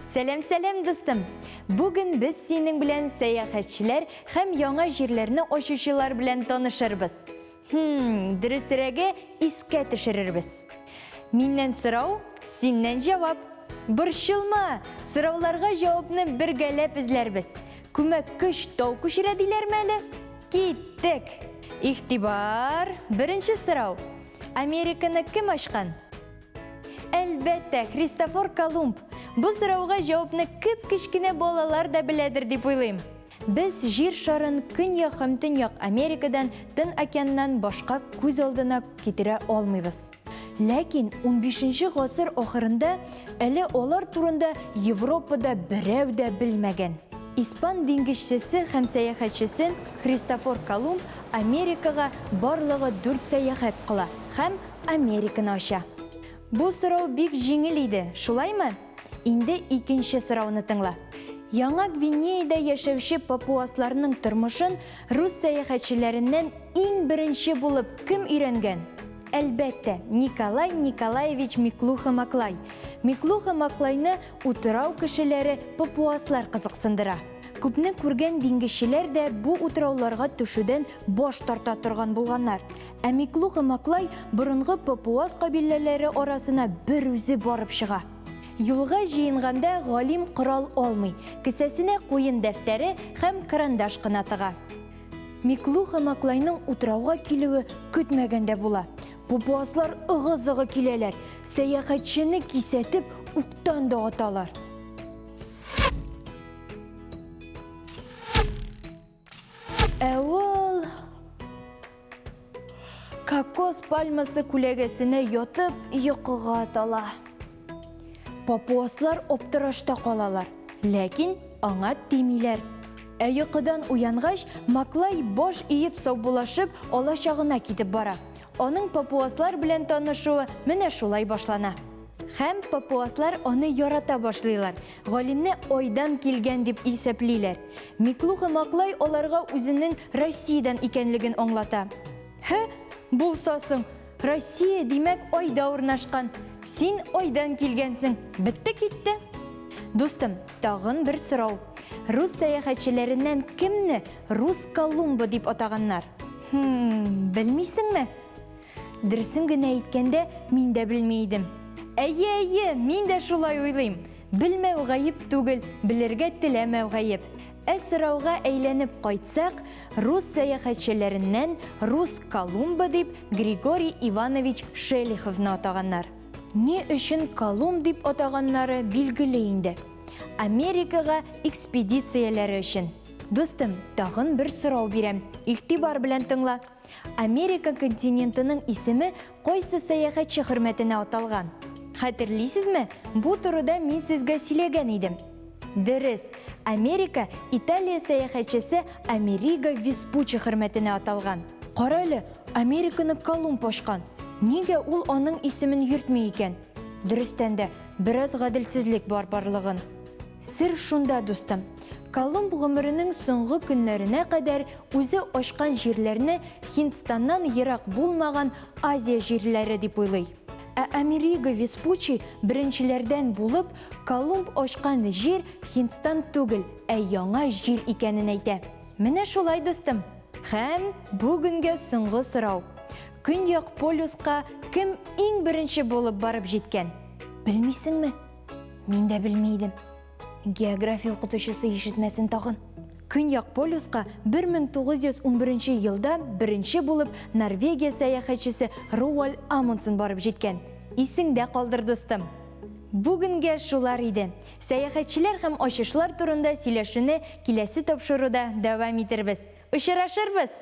Сәлам, сәлам, дустым! Бүген без синең белән сәяхәтчеләр һәм яңа җирләрне ачучылар белән танышырбыз. Хм, дөресрәге, искә төшерербез. Миннән сорау, синнән җавап. Борчылма, сорауларга җавапны бергәләп эзләрбез. Күмәк көч тау күчерә диләрме әле? Киттек! Игътибар! Беренче сорау. Американы кем ачкан? Әлбәттә, Христофор Колумб. Бу сорауга җавапны кеп-кечкенә балалар да беләдер дип уйлыйм. Без Җир шарын Көньяк һәм Төньяк Америкадан, Тын океаннан башка күз алдына китерә алмыйбыз. Ләкин унбишенче гасыр ахырында әле алар турында Европада берәү дә белмәгән. Испан диңгезчесе һәм сәяхәтчесе Христофор Колумб Америкага барлыгы дүрт сәяхәт кыла һәм Американы ача. Бу сорау бик җиңел иде, шулаймы? Инде икенче сорауны тыңла. Яңа Гвинеяда яшәүче папуасларның тормышын рус сәяхәтчеләреннән иң беренче булып кем өйрәнгән? Әлбәттә, Николай Николаевич Миклухо-Маклай. Миклухо-Маклайны утрау кешеләре папуаслар кызыксындыра. Күпне күргән диңгезчеләр дә бу утрауларга төшүдән баш тарта торган булганнар. Ә Миклухо-Маклай борынгы папуас кабиләләре арасына берүзе барып чыга. Юлга җыенганда галим корал алмый, кесәсенә куен дәфтәре һәм карандаш кына тыга. Миклуха Маклайның утрауга килүе көтмәгәндә була. Папуаслар ыгы-зыгы киләләр, сәяхәтчене кисәтеп, уктан да аталар. Ә ул кокос пальмасы күләгәсенә ятып йокыга тала. Папуаслар аптырашта калалар, ләкин аңа тимиләр. Ә йокыдан уянгач, Маклай баш иеп саубуллашып, алачагына китеп бара. Аның папуаслар белән танышуы менә шулай башлана. Һәм папуаслар аны ярата башлыйлар, галимне Айдан килгән дип исәплиләр. Миклуха Маклай аларга үзенең Россиядән икәнлеген аңлата. Һе, булса соң! Россия, димәк, Айда урнашкан. Син Айдан килгәнсең. Бетте-китте. Дустым, тагын бер сорау. Рус сәяхәтчеләреннән кемне Рус Колумбы дип атаганнар? Хм, белмисеңме? Дөресен генә әйткәндә, мин дә белми идем. Әйе, әйе, мин дә шулай уйлыйм. Белмәү гаеп түгел, белергә теләмәү гаеп. Ә сорауга әйләнеп кайтсак, рус сәяхәтчеләреннән Рус Колумбы дип Григорий Иванович Шелиховны атаганнар. Ни өчен Колумб дип атаганнары билгеле инде. Америкага экспедицияләре өчен. Дустым, тагын бер сорау бирәм, игътибар белән тыңла. Америка континентының исеме кайсы сәяхәтче хөрмәтенә аталган? Хәтерлисезме, бу турыда мин сезгә сөйләгән идем. Дөрес, Америка Италия сәяхәтчесе Америго Веспуччи хөрмәтенә аталган. Кара әле, Американы Колумб ачкан. Нигә ул аның исемен йөртми икән? Дөрестән дә, бераз гаделсезлек бар барлыгын. Сер шунда, дустым. Колумб гомеренең соңгы көннәренә кадәр үзе ачкан җирләрне Һиндстаннан ерак булмаган Азия җирләре дип уйлый. Ә Америго Веспуччи беренчеләрдән булып Колумб ачкан җир Һиндстан түгел, ә яңа җир икәнен әйтә. Менә шулай, дустым. Һәм бүгенгә соңгы сорау. Көньяк полюска кем иң беренче булып барып җиткән? Белмисеңме? Мин дә белми идем. География укытучысы ишетмәсен тагын. Көньяк полюска 1911 елда беренче булып Норвегия сәяхәтчесе Роаль Амундсен барып җиткән. Исеңдә калдыр, дустым. Бүгенгә шулар иде. Сәяхәтчеләр һәм ачышлар турында сөйләшүне киләсе тапшыруда дәвам итербез. Очрашырбыз!